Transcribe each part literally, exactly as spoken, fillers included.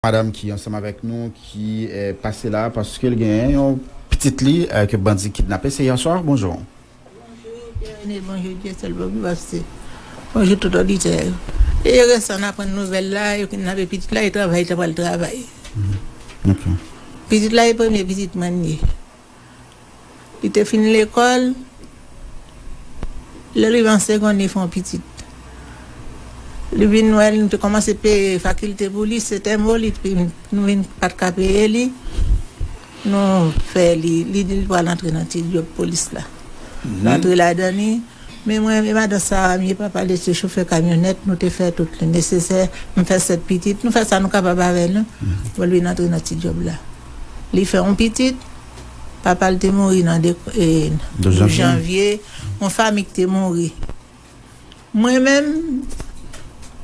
Madanm ki ansanm avèk nou, ki eh, pase la paske l genyen yon pitit li eh, ke bandi kidnape. Se Yanswa, bonjou. Bonjou Pierre René, bonjou Dieuseul, bonjou Baptiste. Bonjou tout oditè yo. E resan n aprann nouvèl la, yo kidnape pitit la, e travay, li ta pral travay. Ok. Pitit la e premye pitit mwen li ye. Li te fin lekòl, lè li rive an segonn, li fè yon pitit. Li vin wè, nou te kòmanse peye fakilte pou li, se tèmo, li, nou vin pa t ka peye li. Nou fè li, li di li pral antre nan ti djòb polis la. L antre ladan li. Men mwen, e madan Sara, m ye, papa l se chofè kamyonèt, nou te fè tout li nesesè. M fè sèt pitit, nou fè sa nou kapab avè nou. Pou l vin antre nan ti djòb la. Li fè yon pitit, papa l te mouri nan de, e, douz janvye. Yon fanmi ki te mouri. Mwen menm,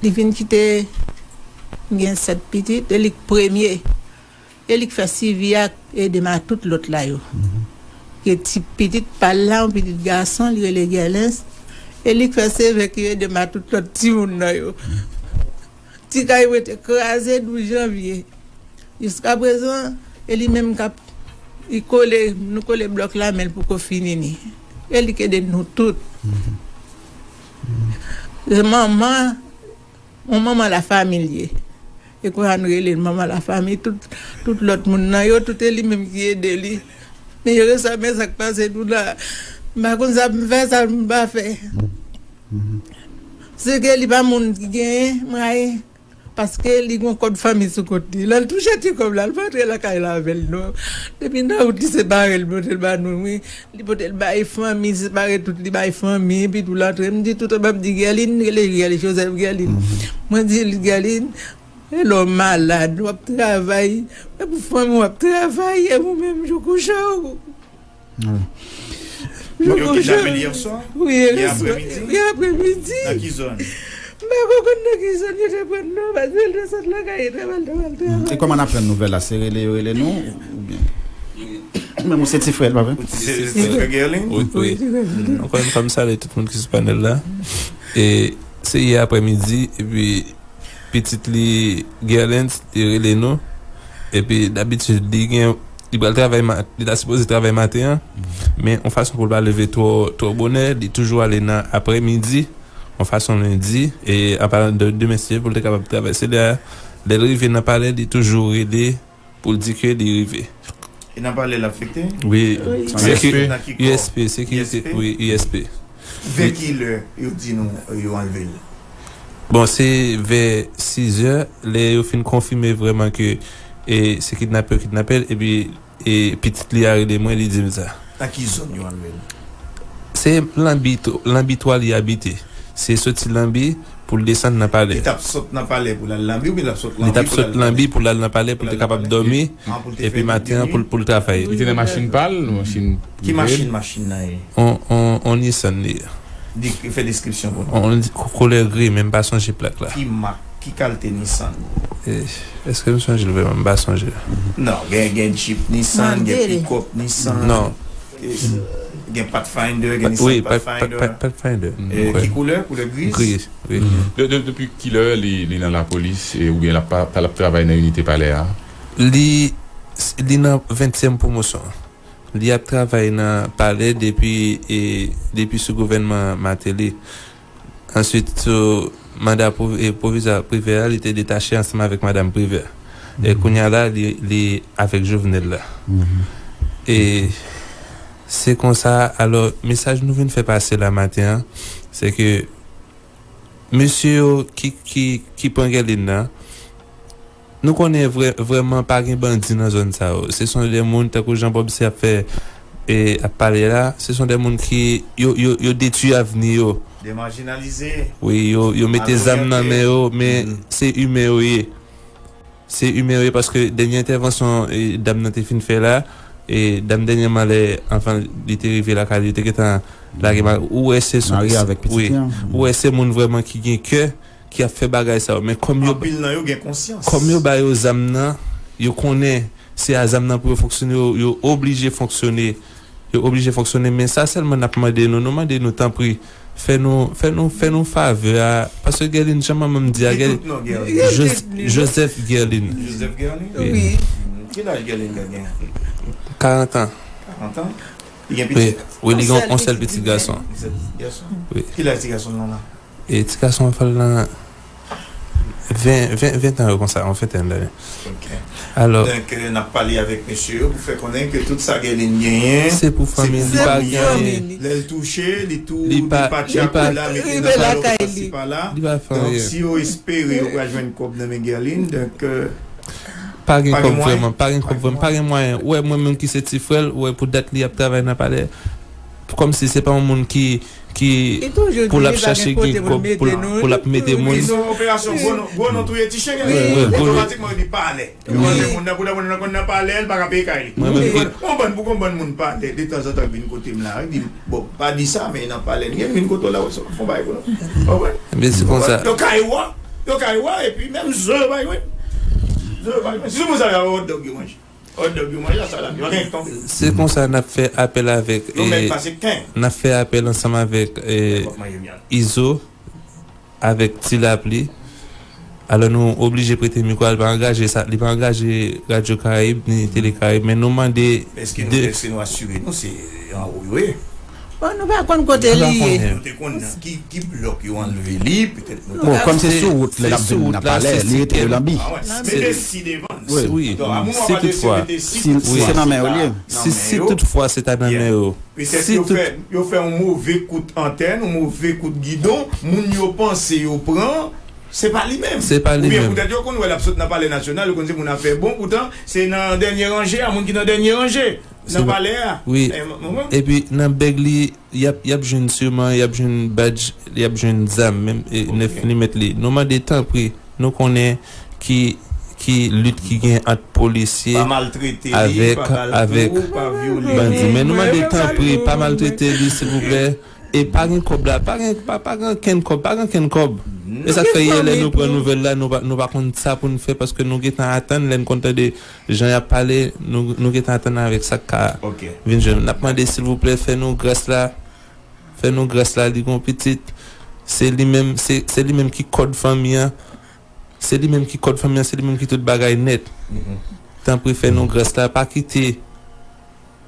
li vin kite m gen sèt pitit, e li k premye. E li k fè sivi a, ede m a tout lòt la yo. Gen ti pitit pa l la, yon pitit gason, li rele Gèlens. E li k fè seve ki ede m a tout lòt timoun nan yo. Ti kay mwen te kraze douz janvye. Jiskaprezan, e li menm k ap, li kole, nou kole blòk la, men l poko fini ni. E li k ede nou tout. Se manman, yon manman lafanmi l ye. E kounye a nou rele l manman lafanmi, tout, tout lòt moun nan yo, tout e li menm ki ede li. Men yo resan, men sa k pase nou la. M pa konn sa pou m fè, sa pou m pa fè. Se ke li pa moun ki genyen, mwayen. Paske li gon kòb fanmi sou kont li. Lè l touche ti kòb la, l pa antre lakay la avè l non. Depi nan wout li separe l, pote l ba nou, wi. Li pote l bay fanmi, separe tout li bay fanmi, epi tou l antre. M di tout an m ap di Gèlin, rele Gèlin, Joseph Gèlin. Mwen di l, Gèlin, e lè w malad, w ap travay, e pou fanmi w ap travay, e ou menm jou kouche w. Yo kidnape l yè swa? Wi, yè aprèmidi. Nan ki zòn? M pa ko konn nan ki zòn yo te pran l non, paske l te sot lakay li, travay, travay, travay. E kòman n aprann nouvèl la? Se rele yo rele nou? Oubyen? Menm ou se ti frè l, pa vre? Ou se ti frè Gerlin? Wi, wi. Ankò yon fwa, m salye tout moun ki sou panèl la. E se yè aprèmidi, epi pitit li, Gerlens, li rele nou. Epi dabitid, li gen, li pral travay, ma- li ta sipoze travay maten an. Men yon fason pou l pa leve twò, twò bonè, li toujou ale nan aprèmidi. Yon fason lendi, e aparan de demen, si Dye vle, pou l te kapab travay. Se lè, lè l rive nan palè, li toujou rele pou l di ke li rive. E nan palè l afekte? Wi, se ki- U S P, sekirite, wi, U S P. Vè ki lè yo di nou yo anlve l? Bon, se vè sizè, lè yo fin konfime vrèman ke e, se kidnapè yo kidnape l, epi e, pitit li a rele mwen, li di m sa. Nan ki zòn yo anlve l? Se Lanbi, Lanbi twa li abite. Se soti Lanbi pou l desann nan palè. Li t ap sot nan palè pou l al Lanbi oubyen l ap sot Lanbi pou l al nan palè? Li t ap sot Lanbi pou l al nan palè pou l te kapab dòmi, epi maten an pou l, pou l travay. Li te nan machin pa l, machin prive l? Ki machin machin nan ye? On, on, on Nissan li ye. Di, fè deskripsyon pou nou. On, on koulè gri, men m pa sonje plak la. Ki mak, ki kalte Nissan? E, èske m sonje l vrèman? M pa sonje. Non, gen, gen Jeep Nissan, gen pikòp Nissan. Non. Gen Pathfinder, gen Nissan Pathfinder. Pathfinder. E, ki koulè? Koulè griz? Griz, wi. De, de, depi kilè li, li nan lapolis, e, oubyen l ap pa, l ap travay nan inite palè a? Li, li nan ventyèm pwomosyon. Li ap travay nan palè depi, e, depi sou gouvènman Martelly. Answit, sou manda pwov- e, pwovizwa Privè a, li te detache ansanm avèk madanm Privè. E kounye a la, li, li avèk Jovenel la. E se konsa, alò, mesaj nou vin fè pase la maten an, se ke mesye yo ki, ki, ki pran Gèlin nan, nou konnen vrè, vrèman pa gen bandi nan zòn sa yo. Se son de moun, tankou jan Bob se ap fè, e, ap pale la, se son de moun ki, yo, yo, yo detwi avni yo. De majinalize. Wi, yo, yo mete zam nan men yo, men se imen yo ye. Se imen yo ye, paske dènye entèvansyon, e, dam nan te fin fè la, e, dam dènyèman lè, anvan li te rive lakay li, yo te gentan lage ma-, ou wè se son, ou wè se moun vrèman ki gen kè, ki ap fè bagay sa yo. Men kòm yo, anpil nan yo gen konsyans. Kòm yo ba yo zam nan, yo konnen se a zam nan pou yo fonksyone, yo, yo oblije fonksyone. Yo oblije fonksyone. Men sa sèlman n ap mande nou, nou mande nou tanpri, Fè nou, fè nou, fè nou favè a, paske Guerline, jan manman m di a, Guerline, Joseph Guerline. Joseph Guerline. Wi. Ki laj Guerline genyen? Karant an. Karant an? Li gen pitit? Wi, li gen yon sèl pitit gason. Yon sèl pitit gason? Wi. Ki laj ti gason nan la? E ti gason an fè l nan ven, ven, ven tan yo konsa, yon ventèn dane. Ok. Alò, donk, euh, n ap pale avèk mesye yo pou fè konnen ke tout sa Guerline genyen, se pou fanmi li, li pa gen anyen. Lè l touche, li tou, li pa, li pa tchak la, mete nan lakay li. Li pa fè anyen. Donk, si yo espere yo pral jwenn kòb nan men Guerline, donk, euh, pa gen kòb vrèman, pa gen kòb vrèman, pa gen mwayen. Ou wè, mwen menm ki se ti frè l, ou wè, pou dat li ap travay nan palè, kòmsi se pa yon moun ki, ki pou l ap chache gen kòb pou l ap mete moun. Li se yon operasyon gwo non, gwo non touye ti chen, Guerline. Otomatikman yo di pa alè. Yo panse moun nan, pou moun nan konn nan palè, li pa ka peye kay li. Yon bann, pou yon bann moun palè, detanzantan vin kote m la, di, bon, pa di sa, men nan palè, li gen vin kote w la, wè, se pa fon bagay pou nou. Konprann? Ebyen, se konsa. Yo kay wè, yo kay wè, epi menm zo yo pa jwenn. Zo yo pa jwenn. Si se moun sa yo, hot dog yo manje. Hot dog yo manje, sa la, yo gen ton. Se konsa n ap fè apèl avèk, yo mèt pase ken. N ap fè apèl ansanm avèk, eh, Izo, avèk Ti Lapli. Alò, nou oblije prete mikwo a, li pa angaje sa, li pa angaje Radyo Karayib ni Tele Karayib, men nou mande. Èske nou, èske nou asire nou se anwo yo ye? Bon, nou pa konn kote li ye. Nou te konn nan ki, ki blòk yo anlve li, petèt nou. Bon, kòm se sou wout la, l ap vin nan palè, li rete yo lanbi. Mete si devan. Wi. Si toutfwa, si se nan men yo li ye. Si, si toutfwa se ta nan men yo. Petèt yo fè, yo fè yon move kout antèn, yon move kout gidon, moun yo panse yo pran, se pa li menm. Se pa li menm. Oubyen poutèt yo konn wè l ap sot nan Palè Nasyonal, yo konn se moun afè bon, poutan se nan dènye ranje a, moun ki nan dènye ranje nan palè a. Wi. Epi nan bèg li, y ap, y ap jwenn siman, y ap jwenn badj, y ap jwenn zam, menm, e, nèf milimèt li. Nou mande tanpri, nou konnen ki, ki lit ki gen ant polisye avèk, avèk bandi. Men nou mande tanpri, pa maltrete li, silvouplè. E pa gen kòb la, pa gen, pa, pa gen ankenn kòb, pa gen ankenn kòb. E sa k fè yè lè nou pran nouvèl la, nou pa, nou pa konn sa pou n fè, paske nou gentan atann, lè n konn tande jan y ap pale, nou, nou gentan atann avèk sa k ka vin jwenn nou. N ap mande, silvouplè, fè nou gras la, fè nou gras la, li gon pitit, se li menm, se, se li menm ki kòd fanmi an, se li menm ki kòd fanmi an, se li menm ki tout bagay nèt. Tanpri, fè nou gras la, pa kite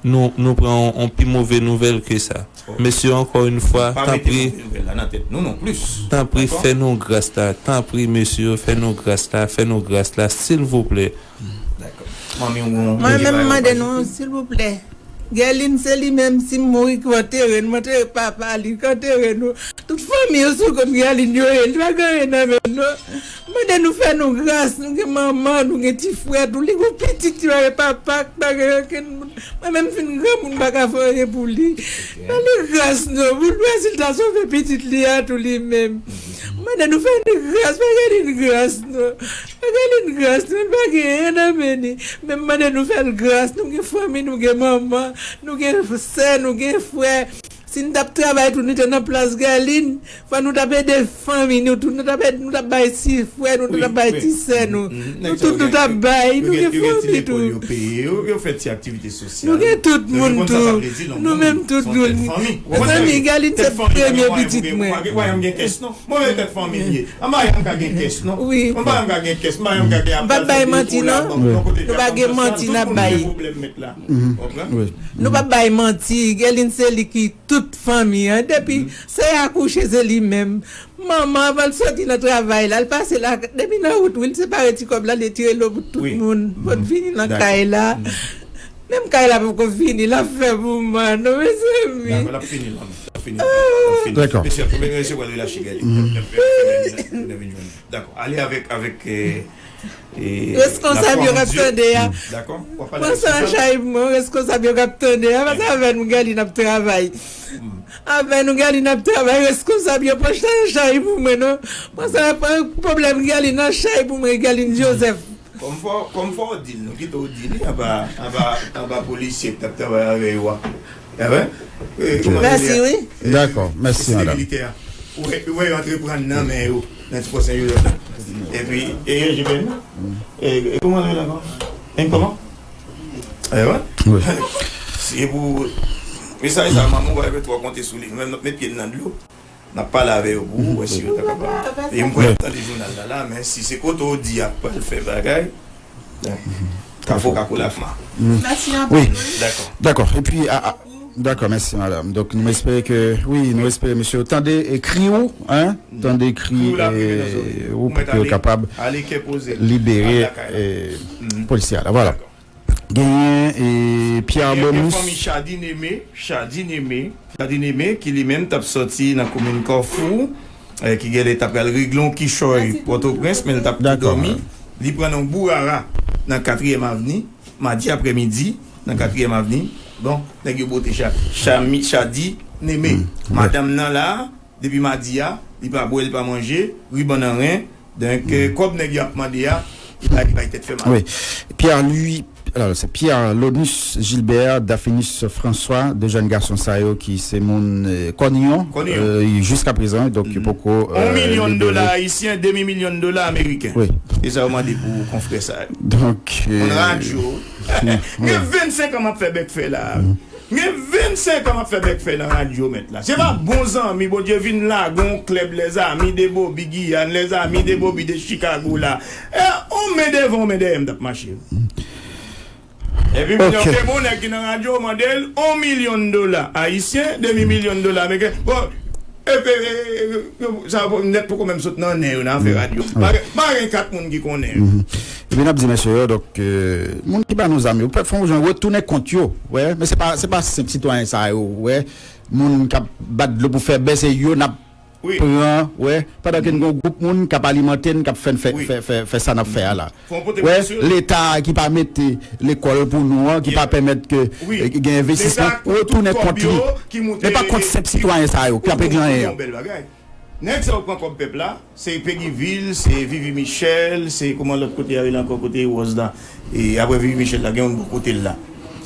nou, nou pran yon, yon pi move nouvèl ke sa. Mesye, ankò yon fwa, tanpri, tanpri, fè nou gras la, tanpri, mesye, fè nou gras la, fè nou gras la, silvouplè. Mwen menm, m mande nou, silvouplè. Guerline, se li menm, si m mouri, ki antere n, m antere papa li, ki antere nou. Tout fanmi yo sou kont Guerline yo ye, li pa gen anyen nan men l non. M mande nou fè nou gras, nou gen manman, nou gen ti frè tou, li gon pitit ki pa gen papa, ki pa gen okenn moun. Mwen menm fin granmoun, m pa ka fè anyen pou li. Fè li gras non, pou l wè si l ta sove pitit li a tou li menm. M mande nou fè li gras, fè Guerline gras non. Fè Guerline gras non, l pa gen anyen nan men li. Men m mande nou fè l gras, nou gen fanmi, nou gen manman, nou gen sè, nou gen frè. Si n t ap travay tou, nou te nan plas Guerline, fò nou t ap ede fanmi nou tou, nou t ap ede, nou t ap bay ti frè nou, nou t ap bay ti sè nou. Nou tout, nou t ap bay, nou gen fanmi tou. Yo peye, yo, yo fè ti aktivite sosyal. Nou gen tout moun tou. Nou menm tout moun. Mezanmi, Guerline se premye pitit mwen. Mwen menm tèt fanmi m ye. Anba yon ka gen kès non. Wi. Anba yon ka gen kès, anba yon ka gen. M p ap bay manti non. Nou pa gen manti n ap bay. Tout moun gen pwoblèm mèt la. Konprann? Nou p ap bay manti. Guerline se li ki tout fanmi an. Depi sè a kouche, se li menm. Manman, anvan l soti nan travay la, l pase la, depi nan wout, wi, l separe ti kòb la, li tire lo pou tout moun. Pou l vini nan kay la. Menm kay la poko fini, l ap fè pou mwen non, mezanmi. Dakò, l ap fini la. L ap fini. L ap fini. Dakò. Mesye, premye mesye pral relache gade. Dakò, ale avèk, avèk, eh, eh, responsab yo k ap tande a. Dakò. Pran sa an chay pou mwen, responsab yo k ap tande a. Paske avè nou, Guerline ap travay. Avè nou, Guerline ap travay, responsab yo pran sa an chay pou mwen non. Pran sa, pran pwoblèm Guerline an chay pou mwen, Guerline Joseph. Kòm fò, kòm fò w di l, nou kite w di li, anba, anba, anba polisye k t ap travay avè yo a. Mèsi, wi. Dakò, mèsi, madanm. Ou wè, ou wè yo antreprann nan men yo, nan ti pwochen yo la. Epi, e, e, J P N, e, e, kòman l rele ankò? Enn kòman? E, wè. Se pou, mesaj sa, manman, w pa twò konte sou li. Menm n ap met pye n nan dlo. N ap pale avè yo pou wè si yo ta kapab. E m kwè y ap tande jounal la la, men si se kote w di y ap pral fè bagay, bon, kafou kakou lakma. Mèsi anpil. Wi. Dakò. Dakò. Epi, a, a, dakò, mèsi, madanm. Donk, nou espere ke, wi, nou espere mesye yo tande kri w, hein? Tande kri w pou ke yo kapab libere polisye a la. Vwala. Genyen e Pierre Bonus. Gen fanmi Chadine Aimé, Chadine Aimé, Chadine Aimé ki li menm t ap sòti nan komin Kafou, ki genlè t ap pral regle yon kichòy Pòtoprens, men l t ap dòmi. Li pran nan yon bourara nan Katriyèm Avni, madi aprèmidi, nan Katriyèm Avni. Bon, nèg yo bote Chadine Aimé. Madanm nan la, depi madi a, li pa bwè, li pa manje, riban nan ren. Donk, kòb nèg yo ap mande a, li bay, li bay tèt fè mal. Wi. Pierre Louis, alors, c'est Pierre Lonus Gilbert, Daphinus François, de jèn gason sa yo ki se moun Kòniyon, jiska prezan, donk yo poko libere. On milyon dola ayisyen, demi milyon dola ameriken. Wi. Se sa yo mande pou konfrè sa yo. Donk, yon radyo. Gen vennsenk an m ap fè bèk fè la. Gen vennsenk an m ap fè bèk fè nan radyo mèt la. Se pa bon zanmi Bondye vin lage yon klèb Lèzami de Bobi Giyàn, Lèzami de Bobi de Chikago la. E yon men devan, yon men dèyè m t ap mache. Epi m di, oke, bon, nèg ki nan radyo mande l yon milyon dola ayisyen, demi milyon dola ameriken. Bon, epi, e, e, e, sa, nèg poko menm sot nan nen yo nan afè radyo. Pa gen, pa gen kat moun ki konnen. Epi n ap di mesye yo, donk, moun ki ba nou zam yo, fò w jan retounen kont yo, wè, men se pa, se pa senp sitwayen sa yo, wè, moun k ap bat dlo pou fè bè, se yo n ap pran, wè, pandan ke n gen yon gwoup moun k ap alimante n, k ap fè n fè, fè, fè, fè sa n ap fè a la. Wè, Leta ki pa mete lekòl pou nou an, ki pa pèmèt ke gen envestisman, retounen kont li. Men pa kont senp sitwayen sa yo, ki ap regle anyen. Nèg sa yo pran kòb pèp la, se Peguy Ville, se Vivi Michel, se kòman lòt kote a rele ankò, kote Rose la. E apre Vivi Michel la, gen yon bò kote l la.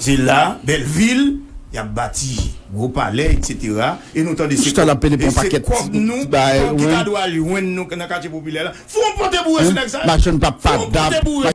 Se la, Bèlvil, y ap bati gwo palè, etsetera. E nou tande se kòb, e se kòb nou, kòb ki ta dwe al jwenn nou nan katye popilè la. Fò w pote boure sou nèg sa yo. Machann pap pa dap.